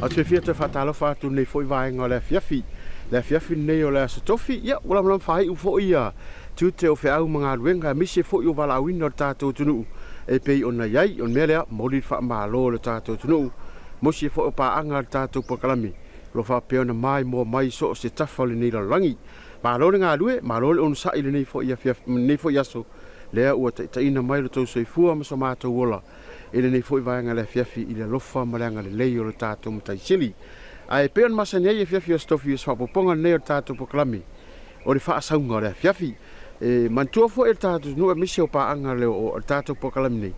Ou te fiafia e toe faatalofa atu i lenei foi vaega o le afiafi. Le afiafi lenei o le Aso Tofi, ia, ua lamalama faaiu foi ia tiute o feau ma galuega aemaise foi o valaauina o le tatou atunuu e pei ona i ai. O le mea lea, momoli le faamalo i le tatou atunuu, aemaise foi o paaga a le tatou polokalame o lo o faapea ona maimoa mai i so o se tafa o lenei lalolagi. Malo le galue, malo le onosai i lenei foi afiafi, lenei foi aso, lea ua taitaiina mai lo outou soifua ma so matou ola i lenei foi vaega i le afiafi i le alofa ma le agalelei o le tatou Matai Sili. Ae pei ona masani ai afiafi o Aso Tofi, o se faaopoopoga lenei o le tatou polokalame o le faasauga o le afiafi. E manatua foi e le tatou atunuu aemaise o paaga o le tatou polokalame nei,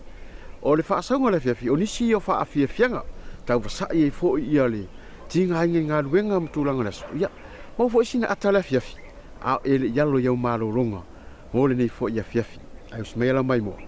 o le faasauga o le afiafi, o nisi ia o faafiafiaga tauvasai ai foi ia le tigaina i galuega ma tulaga o le aso. Ia, maua foi sina ata o le afiafi, a o e le i alo i au malologa mo lenei foi afiafi. Ae usi maia lau maimoa.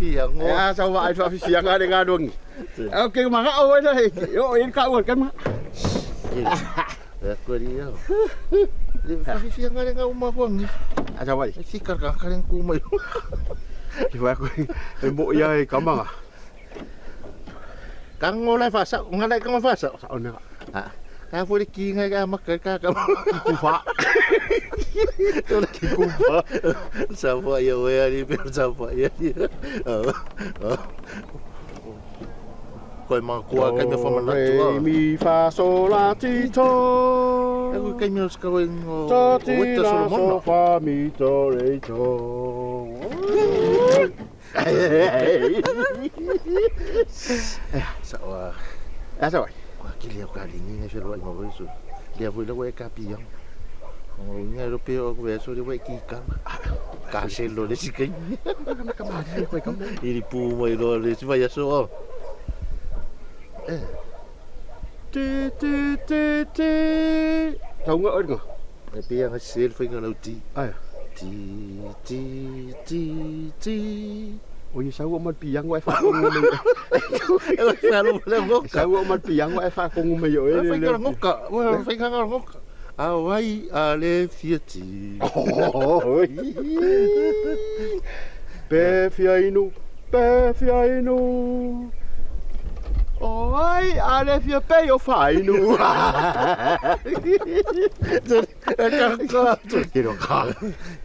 Piango. A sau vaai faafifiaga le galuagi. Au ke magao ai la o e ka ua kama. E ko ri yo. Le faafifiaga le ngau ma ko ngi. A sau ai. E si ka ka ka ku mai. Ki wa ko e mo ia e kama. Kango la fa sa, ngalai ka fa sa. Sa ona. Ha. Ka fo le ki ngai ka ma ka ka ka. Ku fa. Ki ku fa. Sa fa ia we ari pe sa fa ia. Koe ma kua kai me fa mana Re tua. mi fa sol la ti to. E ko kai me ska we ngo. To ti Weta la Solomon. so fa mi to re to. Sa wa. A sau ai. Kua ki leo ka lingi ngai felo ai ma we so. Lea foi la we ka piang. Ngo ngai ro pe o we so le we ki ka. Ka se lo le si kai. Ka ma ni ko ka. Iri pu mai lo le si vai so. Eh, Ti ti ti ti. Tau nga oi nga. e piang se le fai ngau ti. Ai. Ti ti ti ti. O i sau o mal piang wa fa kongu me. E fa lo le ngoka. Sau o mal piang wa fa kongu me yo E e. fai ngau ngoka. Wa fai ngau ngoka. A wai a le fiati. Pe fia inu, pe fia inu. O ai, a le fia pe o fa inu. E ka ka. Kiro ka.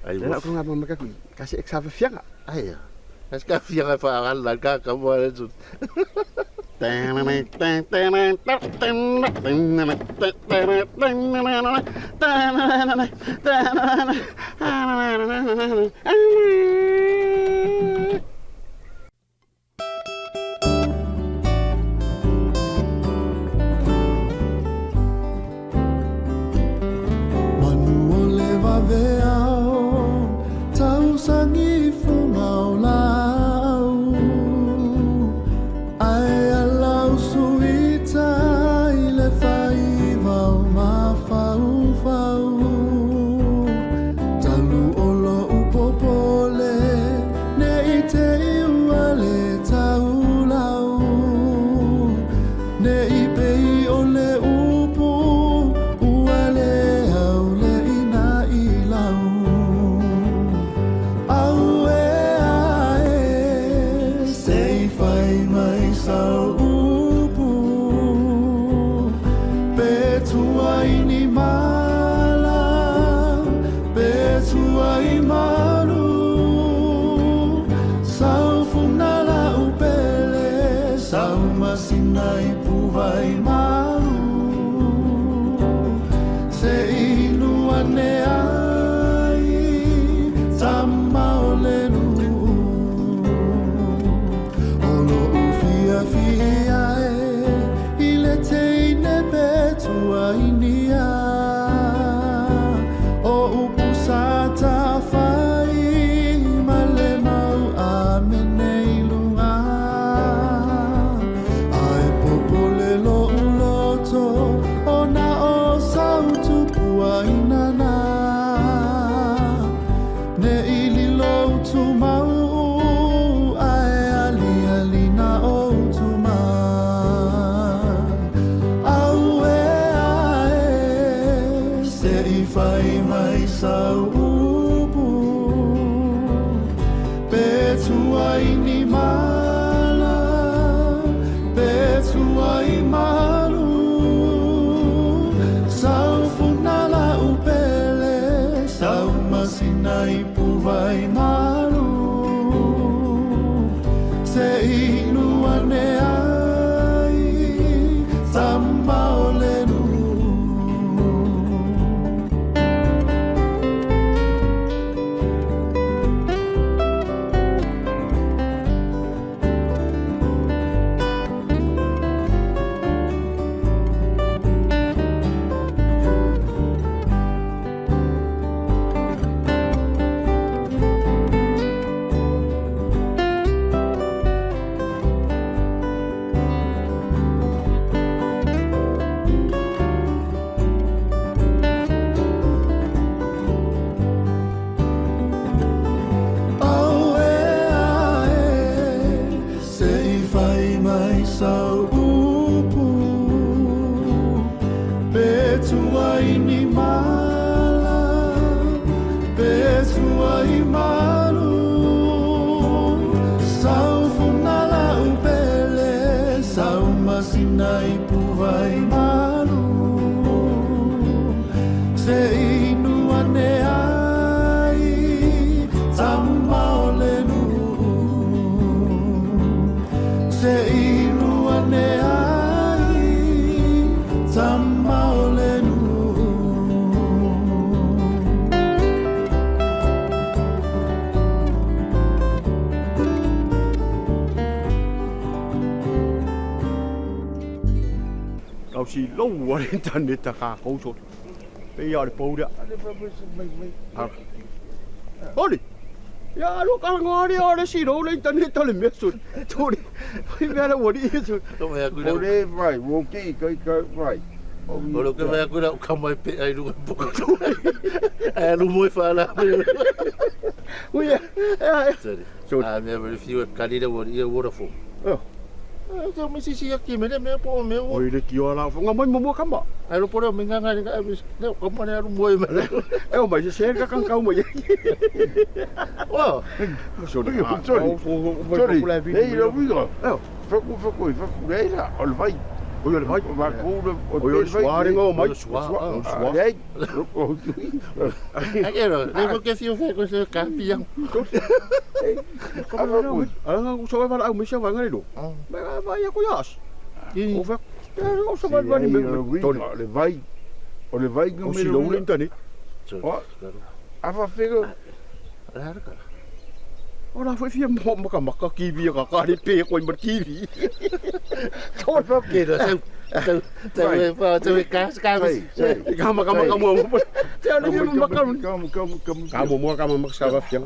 Ai Tena ko nga mama ka kasi eksa fianga. Ai. As ka fianga fa ala ka ka mo le tu. Manu o le vaveao, tausagi foga o laau. Ae ala usuita i le faiva o mafaufau. Talu o lou popole, ne i te i ua le taulau. Ne i pei o le upu, ua le au le ina i lau. Au e ae, se i fai mai sau upu. Pe tua i ni mala, pe tua i malu. Sau funa la upele, sau masina i puvai malu. Se inu ane ai, tama o le nuu. O lou fia fia e, i le teine pe tuainia. O upu sa tafai, ma le mau a mene i luga. Ae popole lou loto, ona o sau tupuaina na. Nei mai sau upu Pe tua i ni mala Pe tua i malu Sau funga la upele Sau masina i puvai malu Se inu ane ai Tama o le nuu Se inu ane ai Tama o le nuu. Tau si lou a le internet a ka kou so. Pe ia le pou lea. Oli! Ia lo ka ngā o le si lou le internet o le mea so. Tore. Oi mea le wari so. O mea O le vai, o ki kai kai vai. O lo ke mea kula o kamai pe ai lunga poka. Ai alu moi whala. Ui e. Sorry. Sorry. A mea vere fiu e kalira wari ia waterfall. Oh. Ah, te mai sisi aki me le mea po mea o. Oi le tio la fonga mai mo kamba. Ai lo pore o minga ngai ka le o kamane alu moi me. E o mai se se ka kan kau mai. O. Sorry. Sorry. Sorry. Ei lo wiga. Eh. Faku faku faku leila o le vai. Oi le vai. O ma ku le o Oi le suare ngo mai. O sua. O sua. Ei. O tui. Ai ero, le mo ke fiu fe ko se ka piang. Ah, o so vai au me se vai ngai lo. Vai vai a koias. O fa. O so vai vai me. Tony. Le vai. O le vai O si lou le internet. O. Afa fego. O la foi fia mo maka maka kiwi ka ka le pe koi ma kiwi. Ke da seu. Tau tau e pa tau e ka ka. Ka maka maka mo. Te ale fia maka. Kamu kamu kamu. Ka mo mo ka mo maka sa va fia.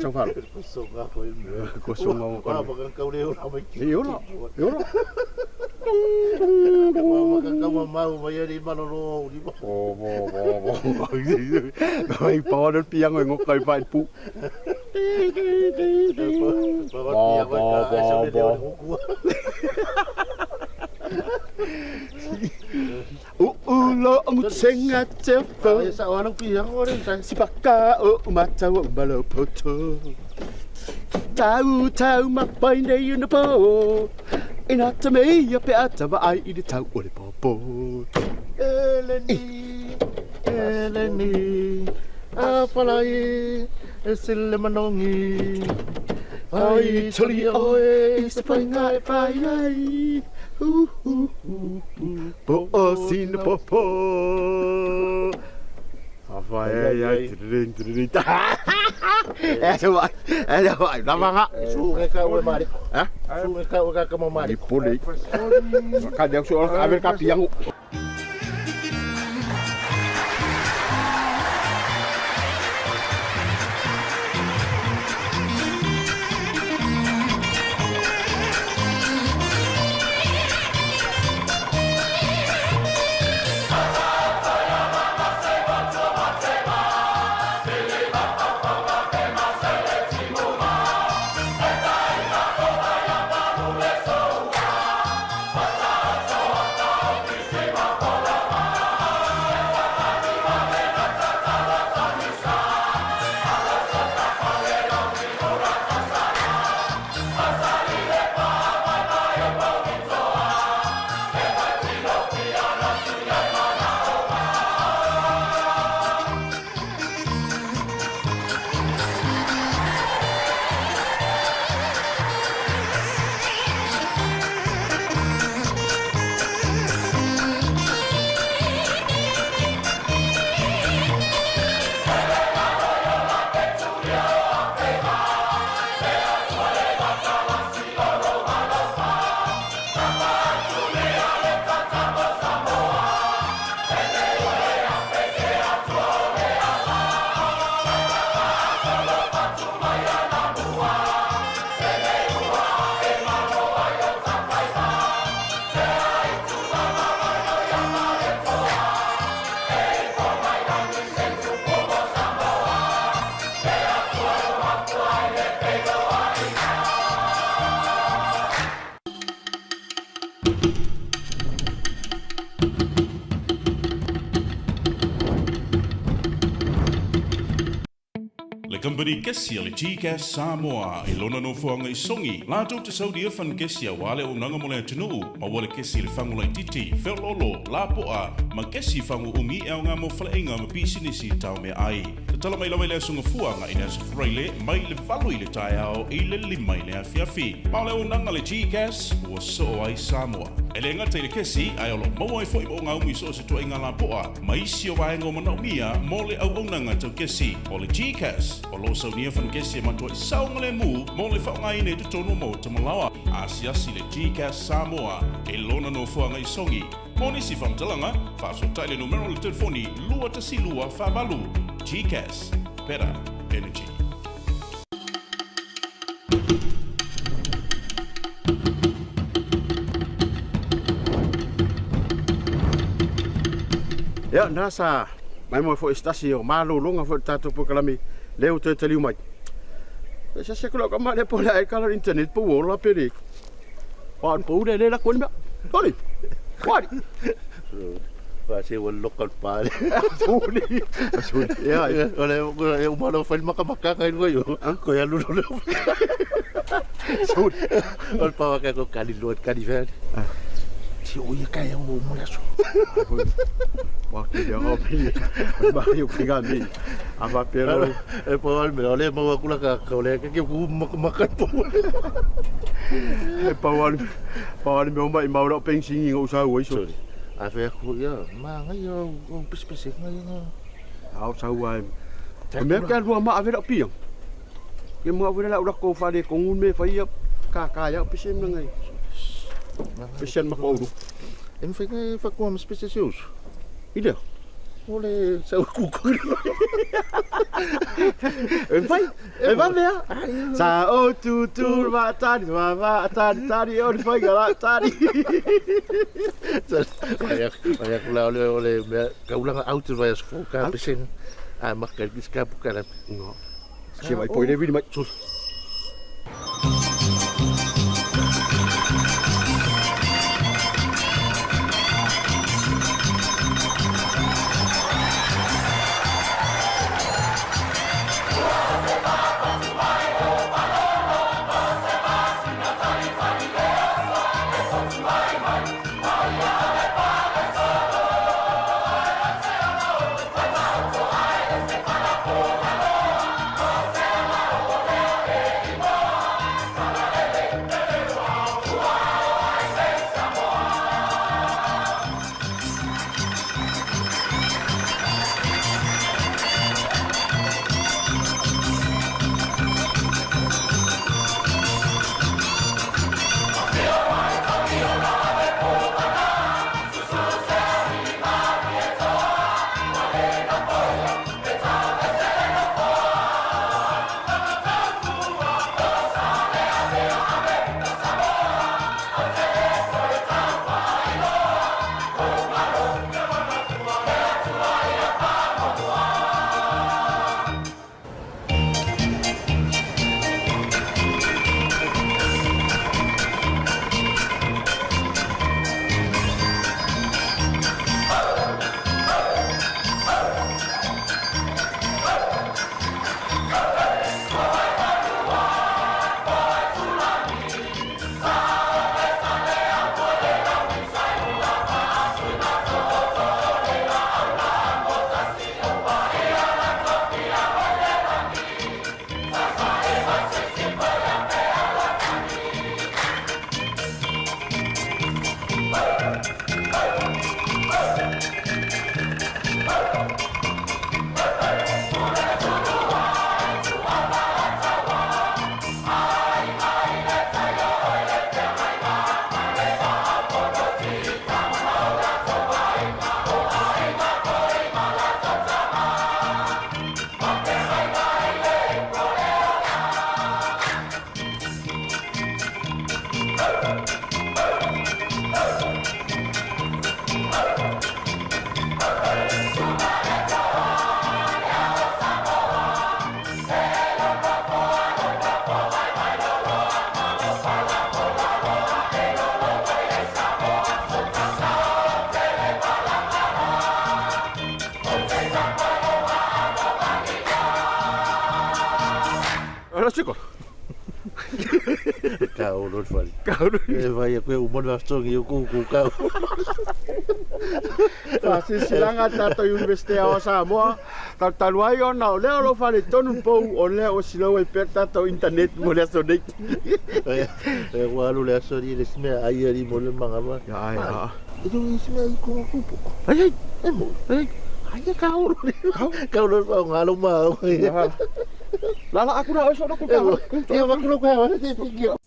sau falo. Songa foi meu. Ko songa o Ah, baka kau leo na mai. E ola. E ola. Baka kau mau mai ari malolo ni. Bo bo bo bo. Ai pa no piango ngo kai pa pu. Bo bo bo bo. Ulo ang senga tefo. Sa ano piango rin sa Si paka o umatawa umbalo poto. Tau tau mapai nei una po. Ina te mea pe ata ma ai i te tau o le popo. Eleni, Eleni, apalai, esile manongi. Ai toli oe, i se whainga e whai ai. Hu hu hu hu, po o sina popo. Awhai ai ai, tiririn, tiririn. E te wai, e te wai, lawanga. Su ka ue mari. Ha? Su ka ue ka mo mari. I pone. Ka deu so a ver ka piango. Le company kesi le GCash Samoa e lona no fuanga i songi. Lātou te saudia fan kesi a wale o nanga mo le atunuu. Ma wale kesi le fangu lai titi, feololo, lapoa, ma kesi fangu umi e au ngā mo whaleinga ma pisinisi tau me ai. Te tala mai lawa i le asunga fuanga i le asa furaile, mai le valu i le taiao i le lima i le afiafi. Ma ole o nanga le GCash, ua soo ai Samoa. E le ngata i le kesi, ai olo maua i fo i mo ngā umi so se tua i ngā lapoa. Ma isi o waenga o manaumia, mo le au au nanga tau kesi. O le GCash, o lo saunia fan kesi e matua i saunga le mu, mo le whaonga ine te tonu mo te malawa. Asiasi le GCash Samoa, e lona no fuanga i songi. Mo nisi whamtalanga, whaasotai le numero le telefoni 212 whavalu. GCash, better energy. Ia, nā sa mai mo fo istasi o malo longa fo tātou pokalami leo te taliu mai. E sa se kula ka ma le pola e kala internet po ola pere. Pa po le le la ko ni ma. Toli. Wari. Fa se o local pa. Toli. Ia, ole e o malo fa maka maka kai lo yo. Ko ya lu lu. Suri. Ol pa ka ko kali lo kali ver. Si o ia kai o mo la so. Wa ki le o pi. Ma yo ki ga mi. A va pero e po al me ole mo kula ka ka ole ke ku maka po. E pa wal me o mai mau ro pensin o sa o iso. A fe ku ia ma ngai o pis pis ngai nga. Au sa wa. Me ka lua ma avera pi. Ke mo avera la ura ko fa le ko ngun me fa ia ka ka ia pis em ngai. Pis ma ko uru. E me fai fa ko ma spesius. Ile. O le sau kuku. E fai, e vave a. Sa o tu tu ma tari ma ma tari tari o le fai gara tari. Ai aku la ole ole mea kaulanga au te vai aso ka pesen. A maka ki ska pukala. No. Se vai poi le vidi mai. Ora siko. Ka o lo fali. Ka o. E vai ko o mo stongi o ku ku ka. Ta silanga tatou University o Samoa. Talu ai ona o lea o lo fale tonu pou o lea o silau ai pea tatou internet mo le aso nei. E ua alu le aso ni le simea ai ali mo le mangama. Ya ai a. E tu i simea i ko ku po. Ai ai. E mo. Ai. Ai ka o lo. Ka o lo fa ngalo ma. Lala aku na oso no ku ka. Ia va ku lo ka wa te te.